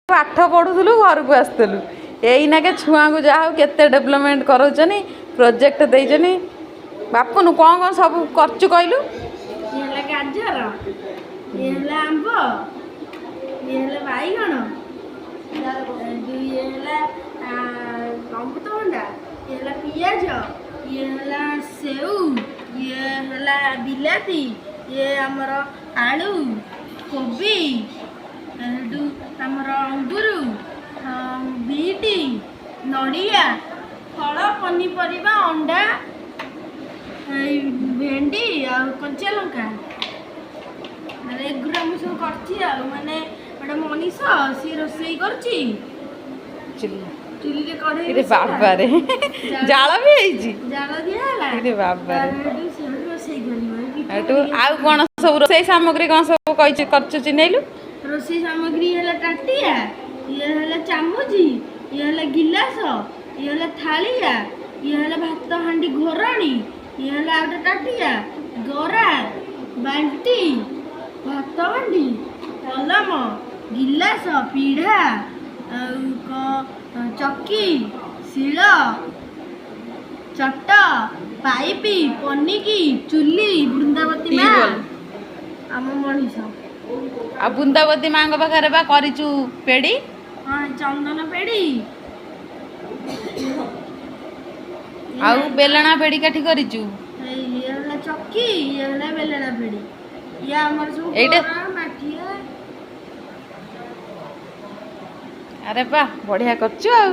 ପାଠ ପଢ଼ୁଥିଲୁ, ଘରକୁ ଆସୁଥିଲୁ। ଏଇନାକେ ଛୁଆଙ୍କୁ ଯାହା ହଉ କେତେ ଡେଭଲପମେଣ୍ଟ କରାଉଛନ୍ତି, ପ୍ରୋଜେକ୍ଟ ଦେଇଛନ୍ତି। ବାପୁନୁ, କ'ଣ କ'ଣ ସବୁ କରିଛୁ କହିଲୁ? ଇଏ ହେଲା ଗାଜର, ଇଏ ହେଲା ଆମ୍ବ, ଇଏ ହେଲା ବାଇଗଣ, ଇଏ ହେଲା ଅମୃତଭଣ୍ଡା, ଇଏ ହେଲା ପିଆଜ, ଇଏ ହେଲା ସେଉ, ଇଏ ହେଲା ବିଲାତି, ଇଏ ଆମର ଆଳୁ, କୋବି, ଏଠୁ ଆମର ଅଙ୍ଗୁରୁ, ବିଟ୍, ନଡ଼ିଆ, ଫଳ, ପନିପରିବା, ଅଣ୍ଡା, ଏଇ ଭେଣ୍ଡି ଆଉ କଞ୍ଚା ଲଙ୍କା। ମାନେ ଏଗୁଡ଼ା ମୁଁ ସବୁ କରିଛି। ଆଉ ମାନେ ଗୋଟେ ମଣିଷ ସିଏ ରୋଷେଇ କରୁଛି ଚୁଲିରେ, କଢ଼େଇ ଇରେ ବସେଇଲା, ବାବାରେ, ଜାଳ ବି ହେଇଛି। ଜାଳ ଦିଆହେଲା। ଇରେ ବାବାରେ। ତାପରେ ହେଠୁ ସେଠୁ ରୋଷେଇ କରିବ ଏ ପିଠା ଏଠୁ କରିକି। ଆଉ କ'ଣ ସବୁ ରୋଷେଇ ସାମଗ୍ରୀ କ'ଣ ସବୁ କହିଛୁ, କରିଛୁ, ଚିହ୍ନେଇଲୁ? ରୋଷେଇ ସାମଗ୍ରୀ ହେଲା ତାଟିଆ, ଇଏ ହେଲା ଚାମଚ, ଇଏ ହେଲା ଗିଲାସ, ଇଏ ହେଲା ଥାଳିଆ, ଇଏ ହେଲା ଭାତ ହାଣ୍ଡି ଘୋରଣୀ, ଇଏ ହେଲା ଆଉ ଗୋଟେ ତାଟିଆ, ଗରା, ବାଲ୍ଟି, ଭାତ ହାଣ୍ଡି, କଲମ, ଗିଲାସ, ପିଢ଼ା, ଆଉ ଚକି, ଶିଳ, ଚଟ, ପାଇପି, ପନିକି, ଚୁଲି, ବୃନ୍ଦାବତୀ ମା, ଟ୍ୟୁବୱେଲ୍। ଆମ ମଣିଷ। ଆଉ ବୃନ୍ଦାବତୀ ମାଙ୍କ ପାଖରେ ବା କରିଛୁ ପେଡ଼ି? ହଁ, ଚନ୍ଦନ ପେଡ଼ି। ଆଉ ବେଲଣା ପେଡ଼ି କାଠି କରିଛୁ? ଏଇ ଇଏ ହେଲା ଚକି, ଇଏ ହେଲା ବେଲଣା ପେଡ଼ି, ଇଏ ଆମର ସବୁ ଗରା, ମାଠିଆ। ଆରେ ବା, ବଢ଼ିଆ କରିଛୁ। ଆଉ